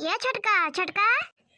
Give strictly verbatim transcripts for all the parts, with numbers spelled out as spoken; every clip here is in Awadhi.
ए छोटका, छोटका।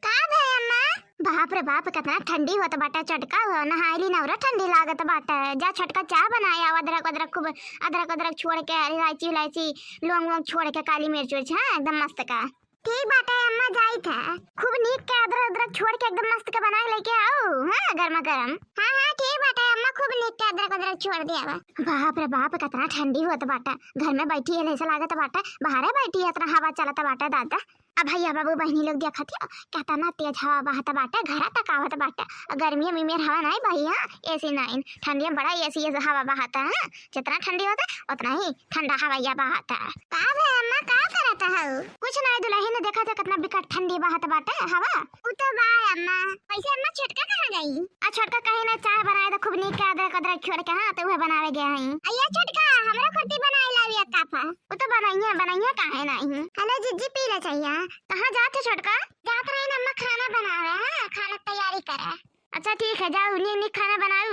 का भे अम्मा? बाप रे बाप, केतना ठंडी होत बाटे छोटका, हो नहाई ली ना, अउर ठंडी लागत बाटे। जा छोटका, चाह बनाए आवा, अदरक, अदरक खूब, अदरक, अदरक छोड़ के, इलायची, इलायची, लौंग, लौंग छोड़ के, काली मिर्च उर्च, हाँ, एकदम मस्त का। ठीक बाटे अम्मा, जाइत है। खूब नीक के अदरक, अदरक छोड़ के एकदम मस्त के बनाए लेके आओ, हाँ, गर्मा गर्म। हाँ, हाँ, ठीक बाटे अम्मा, खूब नीक के अदरक, अदरक छोड़ दिया बा। बाप रे बाप, केतना ठंडी होत बाटे। घर में बैठी है, ऐसा लागत बाटे, बाहरे बैठी है, इतना हवा चलत बाटे दादा। अब भैया बाबू बहिनी लोग देखत हो, केतना तेज हवा बहत बाटे, घरा तक आवत बाटे। गर्मिया में मेर हवा नाई बही, हाँ, AC नाई, ठंडिया में बड़ा AC, AC हवा बहत है, हाँ। जितना ठंडी होता है, उतना ही ठंडा हवैया बहत है। का बे अम्मा, का करत हऊ? कुछ नाई दुलहिन, देखत हो केतना बिकट ठंडी बहत बाटे हवा। उ तो बा अम्मा। वैसे अम्मा, छोटका कहाँ गई? आ छोटका कहीं ना, चाय बनाए तो खूब नीक के अदरक, अदरक छोड़ के, हाँ, तो उहे बनावे गए हैं। अइया छोटका, हमरो खातिर बनाए लाओ एक कप। उ तो बनइया, बनइया काहे नाहीं? हेलो जिज्जी, पी ले चाहिए। कहाँ जात है छोटका? जात रहे ना अम्मा, खाना बनावे, हाँ, खाना तैयारी करे। अच्छा ठीक है, जाओ, नीक नीक खाना बनाऊ।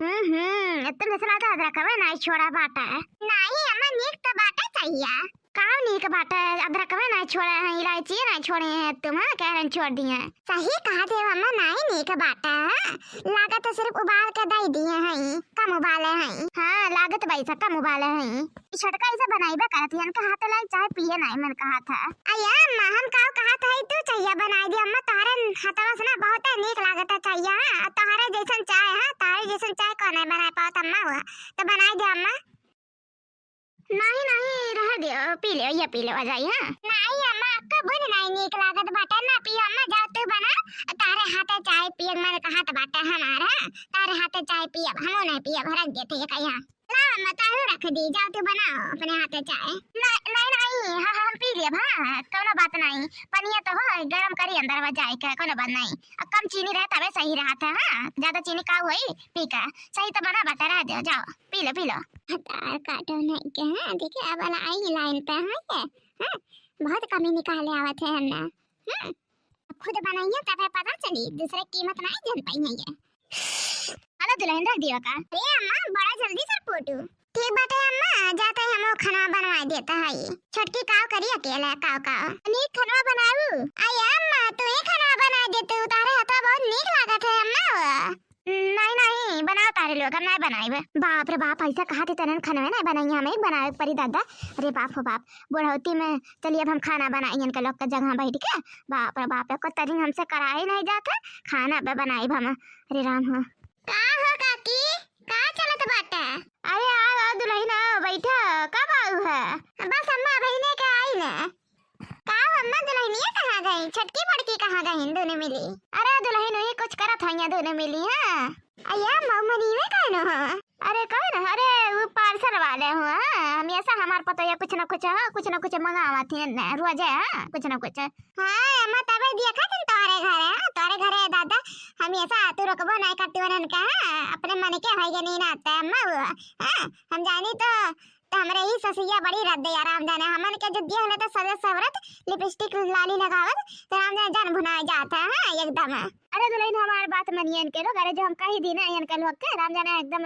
हम्म, हम्म, इतने से लागत अदरकवे नाई छोड़ा बाटे। नाई अम्मा, नीक तो बाटे चाहिए। का नीक बाटे, अदरकवे नाई छोड़ा है, इलायची नाई छोड़े हैं तुम, हाँ, कह रहे छोड़ दिए। सही कहा थे अम्मा, नाई नीक बाटे, हाँ। लागत है सिर्फ उबाल के दे दिए हैं, कम उबाले हैं। हाँ, लागत भाई सा कम उबाले हैं। ई छोटका ऐसे बनाइबे करत है, इनके हाथे लाई चाय पिए नाई मन कहा था। अइया अम्मा, हम काव कहा था, तू चाहिए बनाई दे अम्मा, तोहरे हाथवा से ना बहुत नीक लागत है चाहिए, हाँ, तोहरे जैसन चाय, हाँ, तोहरे जैसन चाय कौन है बनाए पावत अम्मा, हुआ तो बनाई दे अम्मा। नाहीं, नाहीं, रहे दियो, पी लेव, ये पी लेव जाई, हाँ। नाहीं अम्मा, अक्का बुन नाहीं नीक लागत बाटे, ना पियो अम्मा, जाओ तू बना, तारे हाथे चाय पिए मन कहत बाटे हमार, हाँ। तारे हाथे चाय पियब, हमो नाहीं पियब, रख देते ये कहिया। लाओ अम्मा, ताहू रख दी, जाओ तू बनाओ अपने हाथे चाय। ना-, नाहीं, नाहीं, हाँ, हाँ, हम पी लेब, हाँ, कौनो बात नाहीं। पनिया तो हो, गरम करी अंदर में जाए के, कौनो बात नाहीं। अब कम चीनी रहे तबे सही रहत है, हाँ, ज्यादा चीनी का होई, पी के। सही तो बना बाटे, रह दे, जाओ। पी लो, पी लो। भतार काटो नहीं के, हाँ, देखिए, अब वाला आई लाइन पे, हाँ, ये, हाँ, बहुत कमी निकाले आवत है हमने, हाँ, खुद बनाइए, तबे पता चली, दूसरे कीमत नहीं जन पाई है ये। हेलो दुलहिन, रख दियो का? अरे अम्मा, बड़ा जल्दी से फोटो। ठीक बाटे अम्मा, जाते हैं हम वो खाना बनवा देता है ये। छोटकी काव करी अकेले, काव काव। नीक खाना बनाऊ। अरे अम्मा, तू ही खाना बना दे, तू तारे हाथा बहुत नीक लागत है अम्मा वो। नहीं, नहीं, बनाओ तारे लोग, हम नहीं बनाइबे। बाप रे बाप, ऐसा कहा थे तनन खनवे नहीं बनाई, हमें ही बनावे के परी दादा। अरे बाप हो बाप, बुढ़ौती में चलिए अब हम खाना बनाई इनके लोग के जगह बैठ के। बाप रे बाप, एको तरिन हमसे कराए नहीं जात है, खाना पे बनाइब हम। अरे राम हो। का हो काकी, का चलत बाटे? अरे आओ, आओ दुलहिन आओ, बैठो, कब आऊ है? बस अम्मा, अबहिने के आई ने। का हो अम्मा, दुलहिनिया कहाँ गई? छोटकी बड़की कहाँ गई? दोनों मिली। अरे दुलहिन वही कुछ करत हइया दोनों मिली, हाँ। अइया मऊ मनीवे कौन हो? अरे कौन? अरे वो parcel वाले हो, हाँ। हमेशा हमार पतोया कुछ न कुछ, हाँ, कुछ न कुछ मंगावत है न, रोजे, हाँ, कुछ न कुछ। हाँ अम्मा, तबे देखा तुम तोहरे घरे, हाँ, तोहरे घरे दादा, हमेशा तू रुकबो नहीं करती वरन का, हाँ, अपने मन के होइगे नहीं ना आते अम्मा वो, हाँ, हम जानी तो तो हमरे ही ससुइया बड़ी रद्द या राम जाने, हमन के जो दिए हले तो सजे सवरत lipstick लाली लगावत, तो राम जाने जान भुनाए जात है, हाँ, एकदम। अरे दुलहिन, हमार बात मनिए इनके लोग, अरे जो हम कही दी ना इनके लोग के, राम जाने एकदम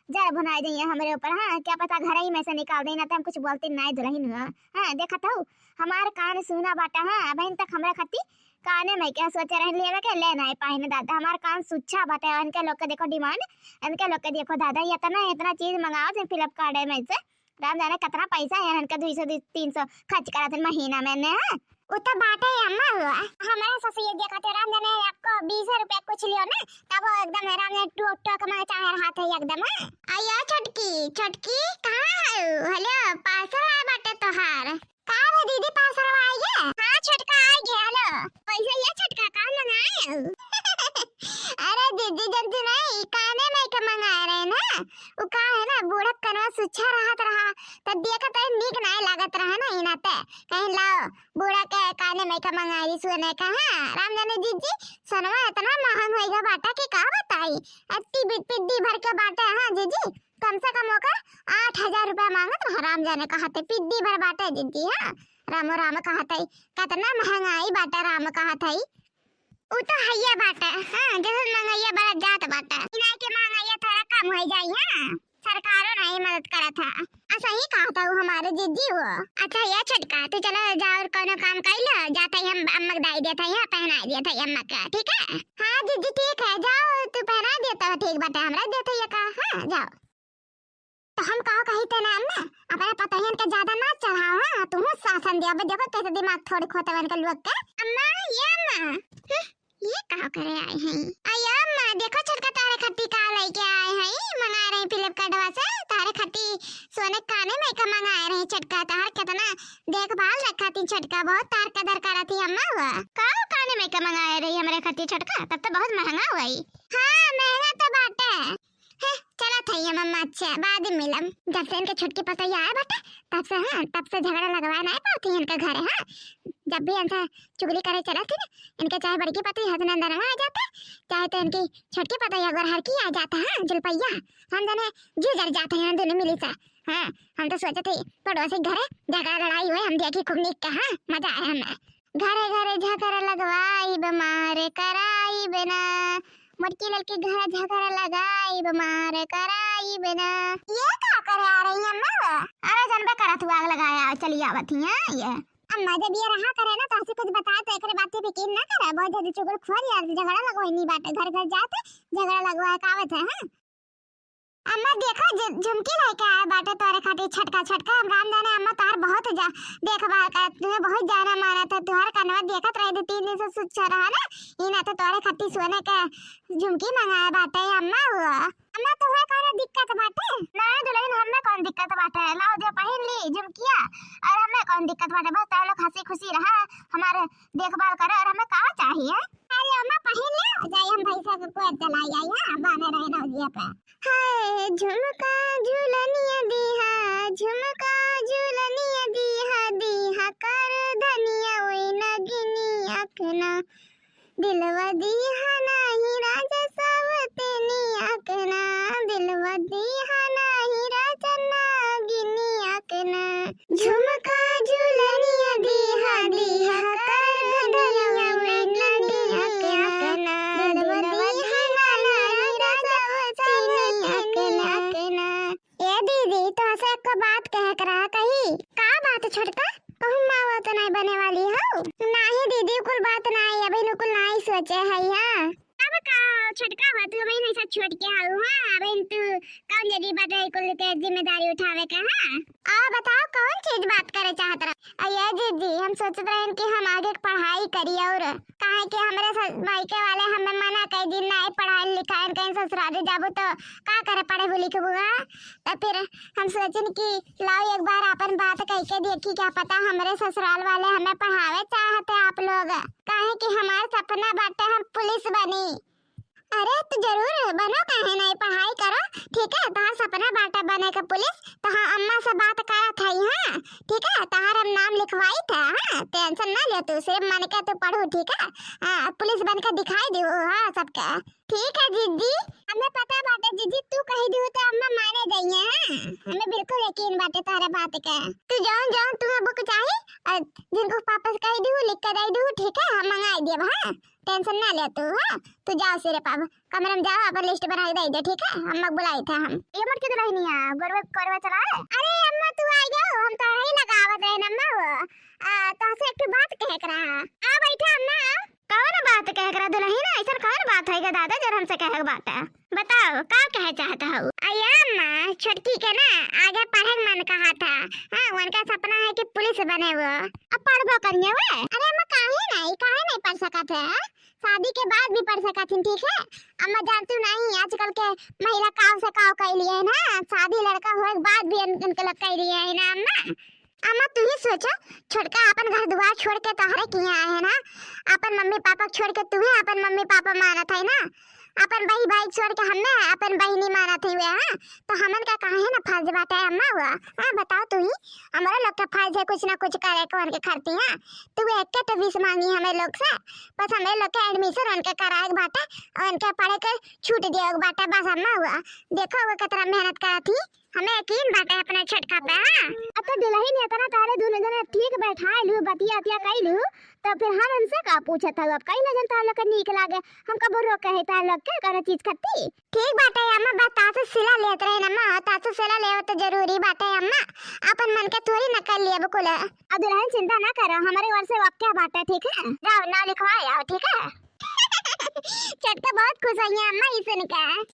जर भुनाए दिए हमरे ऊपर, हाँ, क्या पता घर ही में से निकाल दे ना, तो हम कुछ बोलते नहीं दुलहिन हुआ, हाँ, देखत हऊ, हमार कान सूना बाटा, हाँ, अबहिन तक हमरा खाती काने में क्या सोचे रहन लेवे के, ले नाई पाइन दादा, हमार कान सुच्छा बाटे, इनके लोग के देखो demand, इनके लोग के देखो दादा, इतना, इतना चीज मंगावत है Flipkart में से, राम जाने कितना पैसा है इनका, दो सौ, तीन सौ खर्च करत है महीना में ने, हाँ? उ तो बाटे अम्मा हुआ, हमारा ससुर ये देखत है, राम जाने आपको बीस रुपया कुछ लियो ना, तब वो एकदम राम जाने टोक टोक में चाहे रहा था एकदम, हाँ? अइया छोटकी, छोटकी, कहाँ है? हेलो, parcel आया बाटे तोहार। का रे दीदी, parcel आइगे? हाँ छोटका, आइगे। हेलो, कैसे ये छोटका, का मंगाए हो? अरे दीदी, जन तू नहीं, काने में के मंगाए रहे ना, वो का है ना, बूढ़ा कनवा सुच्छा रहत रहा, तो देखत है नीक नहीं लागत रहा ना, इनाते कहीं लाओ, बूढ़ा के काने में के मंगाई दी सुने का। हाँ राम जाने जीजी, सनवा इतना महंग होइगा बाटा कि का बताई, अति पिद्दी भर के बाटा। हाँ जीजी, कम से कम ओकर आठ हजार रुपया मांगत रहा, राम जाने कहत है, पिद्दी भर बाटे दीदी, हाँ, रामो राम कहत है, कितना महंगाई बाटे, राम कहत है। उ तो हइया बाटे, हाँ, जैसे महंगाइया बढ़त जात बाटे, इनार के महंगाइया थोड़ा कम हो जाई, हाँ। सरकारो नहीं मदद करत है। आ सही कहत हऊ हमारे जिज्जी हो। अच्छा ये छोटका, तू चला जा और कौनो काम कइ ला, जात ही हम अम्मा के दाई देत ही, पहनाइ देत ही अम्मा का, ठीक है? हाँ जिज्जी ठीक है, जाओ तू पहनाइ देत हो, ठीक बाटे, हमरा देत ही का, हाँ जाओ। तो हम का कहित है ना अम्मा, अपने पतोहियन के ज्यादा ना चढ़ाओ, हाँ, तू शासन दिया, अब देखो कैसे दिमाग थोड़ी खोते बन के लोग के। अम्मा, ये अम्मा, हम्म, ये का करे आए हैं? अये अम्मा, देखो छोटका तोहरे खट्टी का लइके आए हैं, मंगाए रही Flipkartवा से, तोहरे खट्टी सोने काने में का मंगाए रही छोटका, तोहर कितना देखभाल रखा थी छोटका, बहुत तार कदर करा थी अम्मा हुआ। का काने में का मंगाए रही हमरे खट्टी छोटका, तब तो बहुत महंगा हुआ ही। हाँ, महंगा तो बाटे। हे, चला थई हम अम्मा, अच्छा, बाद में मिलम। जब से इनके छोटकी पतोहिया आए बाटे, तब से, हाँ, तब से झगड़ा लगवाए नहीं पावती इनके घरे, हाँ। जब भी इनसे चुगली करे चलत थी ना, इनके चाहे बड़की पतोहिया हथ नंदनवा आ जाते, चाहे तो इनकी छोटकी पतोहिया गोरहरकी आ जाता, हाँ, जुलपैया। हम जाने जी जर जाते हैं दोनों मिली से। हाँ, हम तो सोचे थे पड़ोसी घरे झगड़ा लड़ाई हुए, हम देखी खूब निक के, हाँ, मजा आए हमें। घरे घरे झगड़ा लगवाइब मार कराइब ना, मोटकी ललकी घरे झगड़ा लगाइब मार कराइब ना। ये का करे आ रही अम्मा? अरे जनबे करत हुआ आग लगाया, चली आवत ही, हाँ, ये। अम्मा जब ये रहा करे ना तो ऐसे कुछ बताए तो एकरे बात पे यकीन ना करे, बहुत जल्दी चुगल खोल यार, झगड़ा लगवाई नहीं बाटे, घर घर जाते झगड़ा लगवाए का आवत है, हाँ। अम्मा देखो, झु-, झुमकी लइके आए बाटे तोरे खातिर छोटका छोटका। हम राम जाने अम्मा तोहार बहुत जा-, देखभाल करत, तुहे बहुत जाना मानत है। तोहार कनवा देखत रहे दो तीन दिन से सुच्चा रहा ना, ई ना तो तोरे खातिर सोने के झुमकी मंगाए बाटे अम्मा हुआ। अम्मा तोहे कौनो दिक्कत बाटे? नहीं दुल्हन, हमें कौन दिक्कत बाटे, लाओ दे पहिन ली झुमकिया, और हमें कौन दिक्कत बाटे, बस तोहे लोग हंसी खुशी रहा, हमारे देखभाल करे, और हमें का चाहिए? अरे अम्मा पहिन ले, जाई हम भैंसा के कोयर चलाई आई, हाँ, बांधे रहे नौजिया पे। हाय झुमका झुलनिया दीहा, झुमका झुलनिया दीहा, दीहा कर धनिया ओई नगिनी अखना। दिलवा दीहा नाही राजा सावतनी अखना, दिलवा दीहा नाही राजा नागिनी अखना। झुमका झुलनिया दीहा, दीहा कर धनिया ओई नगिनी अखना, दिलवा दीहा नाही राजा सावतनी अखना। ए दीदी, तोहसे एक बात कहे के रहा, कही? का बात छोटका? कहूँ माँ वो तो नहीं बने वाली हो? नाही दीदी, कुल बात नहीं, अभी नु कुल नहीं सोचे है, हाँ। अब का छोटका हो, तू अभी नहीं सब छोट के हो, हाँ, अभी तू कौन जदी बाटे कुल के जिम्मेदारी उठावे के, हाँ? आ बताओ, कौन चीज बात करे चाहत रहा? अये दीदी, हम सोचत रहन कि हम आगे के पढ़ाई करी और काहे कि हमरे स-, मायके वाले हमें मना कई दिन, "नाहीं पढ़ाई लिखाई, कहीं ससुरारी जाबू तो का करे, पढ़बू लिखबू, हाँ?" तो फिर हम सोचन कि लाओ एक बार आपन बात कई के देखी, क्या पता हमरे ससुराल वाले हमें पढ़ावे चाहते आप लोग। काहे कि हमार सपना बाटे हम पुलिस बनी। अरे तो जरूर बनो, काहे नहीं, पढ़ाई करो, ठीक है? तोहार सपना बाटे बने के पुलिस, तो हाँ अम्मा से बात करत हई, हाँ, ठीक है? तोहार हम नाम लिखवाई था, हाँ, टेंशन ना ले तू, सिर्फ मन के तू पढ़ू, ठीक है? हाँ, पुलिस बन के दिखाई दू, हाँ, सबके। ठीक है जीजी, हमें पता बाटे जीजी, तू कही दू तो अम्मा माने जाइए, हाँ, हमें बिल्कुल यकीन बाटे तोहरे बात के। तू जौन जौन तुम्हें बुक चाही, अ, जिनको पापा से कही दू, लिख के दे दू, ठीक है? हम मंगाई देब, हाँ, टेंशन ना ले तू, हाँ, तू जाओ सिर्फ अब कमरे में जाओ, अपन लिस्ट बना के दे दे, ठीक है? अम्मा को बुलाई था हम। ये मोटकी दुल्हनिया, गोरवा, गोरवा चलाए। अरे अम्मा, तू आई गयो, हम तो यही लगावत रहे अम्मा वो। आ, तोहसे एक ठो बात कहे के रहा। आ बैठा अम्मा। कौन बात कहे के रहा दुल्हन? ऐसन कौन बात है के दादा जर हमसे कहे के बात है? बताओ, का कहे चाहत हऊ? अये अम्मा, छोटकी के ना आगे पढ़े के मन कहा था। हाँ, उनका सपना है कि पुलिस बने वो। अब पढ़बो करिए वे। अरे अम्मा, काहे नहीं, काहे नहीं पढ़ सकत है? शादी के बाद भी पढ़ सकत हन, ठीक है? अम्मा जानती नहीं, आजकल के महिला काव से काव कई लिए है ना, शादी लड़का होए के बाद भी उन-, उनके लोग कई लिए है ना अम्मा। अम्मा तू ही सोचो, छोटका अपन घर दुआर छोड़ के तोहरे किहाँ आए है ना, अपन मम्मी पापा छोड़ के तू ही अपन मम्मी पापा मानत है ना, अपन बही भाई छोड़ के हमें अपन बहिनी मानत है वे, हाँ? तो हमन का काहे ना फर्ज बाटे अम्मा हुआ, हाँ? बताओ तू ही, हमरे लोग के फर्ज है कुछ ना कुछ करे के उनके खातिर, हाँ? तू एक के तो wish मांगी हमें लोग से, बस हमें लोग के admission उनके कराए के बाटे, उनके पढ़े के छूट दिए के बाटे, बस अम्मा हुआ। देखो वो कितना मेहनत करत ही, हमें यकीन बाटे अपने छोटका पे। हाँ, अब तो दुलहिन इतना तारे दुनो जने ठीक बैठाए लू, बतिया उतिया कई लू, तो फिर हम उनसे का पूछत हऊ? अब कई ना जन तार लोग के नीक लागे, हम कबो रोके है तार लोग के कौनो चीज खाती? ठीक बाटे अम्मा, बस तासु सिला लेत रहे अम्मा, तासु सिला लेवे तो जरूरी बाटे अम्मा, अपन मन के थोड़ी न कर लिया बिल्कुल। अब दुलहिन चिंता ना करो, हमारे ओर से वाक्य बाटे, ठीक है? जाओ नाव लिखवा आओ, ठीक है? छोटका बहुत खुश होइहैं अम्मा ई सुन के।